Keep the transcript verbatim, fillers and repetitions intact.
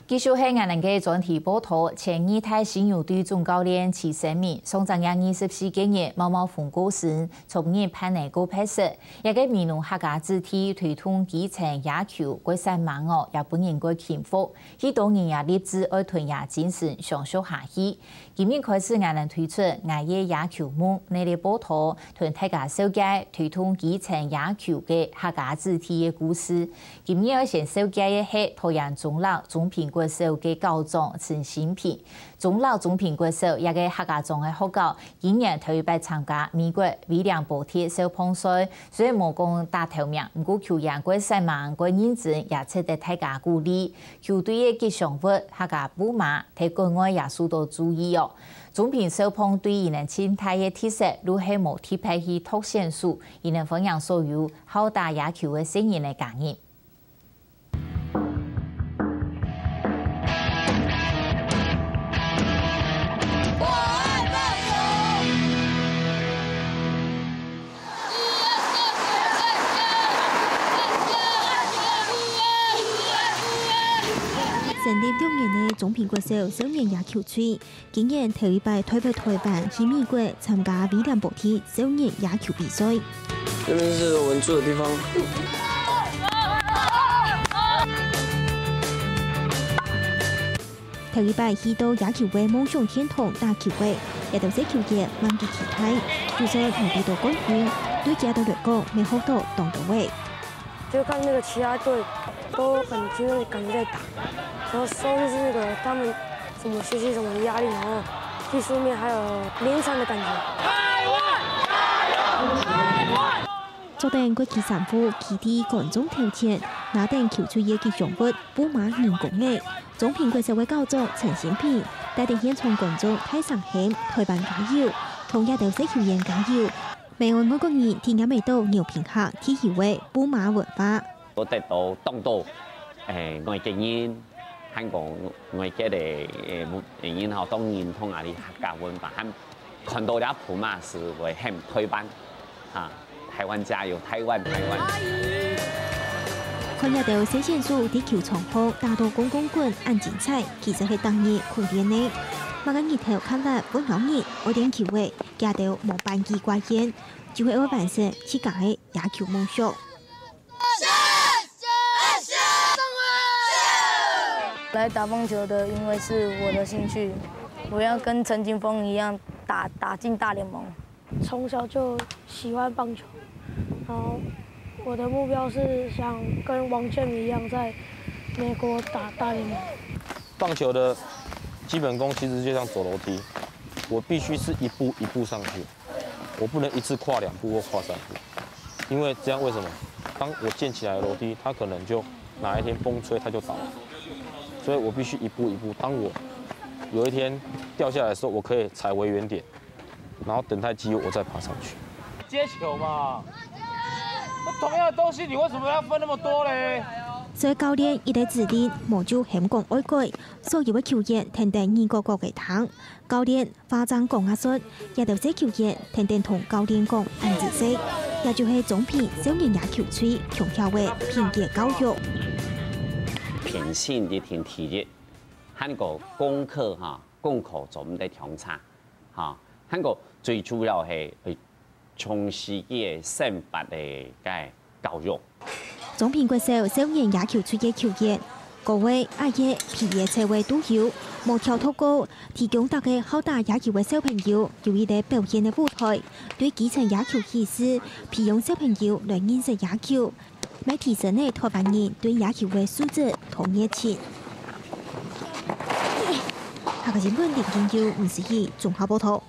繼續係𠊎等个專題報導，前義大犀牛隊總教練徐生明，上隻月二十四个月，貿貿風過身，昨日辦理告別式。這个美濃客家子弟推動基層野球過煞猛哦，也分人過欽服。 許多人也立志愛同這精神相續下去。今日開始，𠊎等推出𠊎个野球夢系列報導，同大家紹介推動基層野球个客家子弟个故事。今日愛先紹介个係桃園中壢中平國小个校長陳新平。中壢中平國小這个客家庄个學校 今年頭一擺參加美國威廉波特少棒賽，雖然無講打頭名，毋過球員過煞猛、過認真，也值得大家鼓勵。球隊个吉祥物客家布馬，在國外也受到注意哦。中平少棒隊佢等盡大个特色，就係無特別去擇選手，佢等歡迎所有好打野球个細人仔加入。 成立六年个中平國小少年野球隊， 今年頭一擺代表台灣去美國參加威廉波特少年野球比賽。這邊是我們住的地方。頭一擺去到野球个夢想天堂打球个，這兜細球員滿級期待，就算無得到冠軍，對佢兜來講，乜學到當多个。 就看那個其他隊都很精神，感覺在打，然後說就是那個他們怎麼學習什麼壓力，然後技術面還有臨場的感覺。坐等國旗衫褲，企在觀眾頭前，拿等球隊个吉祥物布馬人工个。中平國小个校長陳新平帶等現場觀眾大聲喊「台灣加油」，同這兜細球員加油。 乜愛外國人體驗得到牛平客特有个布馬文化。都得到當多，誒，外國人，還講外國个，誒，人吼，當認同𠊎兜客家文化，還看到這布馬係會喊台灣，哈，台灣加油，台灣，台灣。看這兜細選手在球場項打到摃摃滾，恁精彩，其實係逐日訓練个。麼个日頭較熱，會摎人愛練球个，佢兜無半句掛念， 就係愛完成自家个野球夢想。來打棒球的，因為是我的興趣，我要跟陳金鋒一樣打，打進大聯盟。從小就喜歡棒球，然後我的目標是想跟王建民一樣在美國打大聯盟。棒球的基本功其實就像走樓梯，我必須是一步一步上去。 我不能一次跨兩步或跨三步，因為這樣為什麼？當我建起來的樓梯，它可能就哪一天風吹，它就倒了。所以我必須一步一步。當我有一天掉下來的時候，我可以踩回原點，然後等待機會，我再爬上去。接球嘛，那同樣的東西，你為什麼要分那麼多嘞？所以教練一直指令，無就喊講愛改，所有个球員聽等耳角角个聽。教練 話正講啊煞，這兜細球員天天同教練講恁仔細，這就係中平少年野球隊強調个品格教育。品性一定第一，還過功課哈，功課做毋得忒差，哈，還過最主要係，呃，重視佢个生活个該 教育。中平國小少年野球隊个球員，高个、矮个、肥个、瘦个都有，無挑擇過，提供逐個好打野球个小朋友有一個表現个舞台，對基層野球起始，培養小朋友來認識野球，乜提升了台灣人對野球个素質同熱情。客家新聞林金佑、吳思怡綜合報導。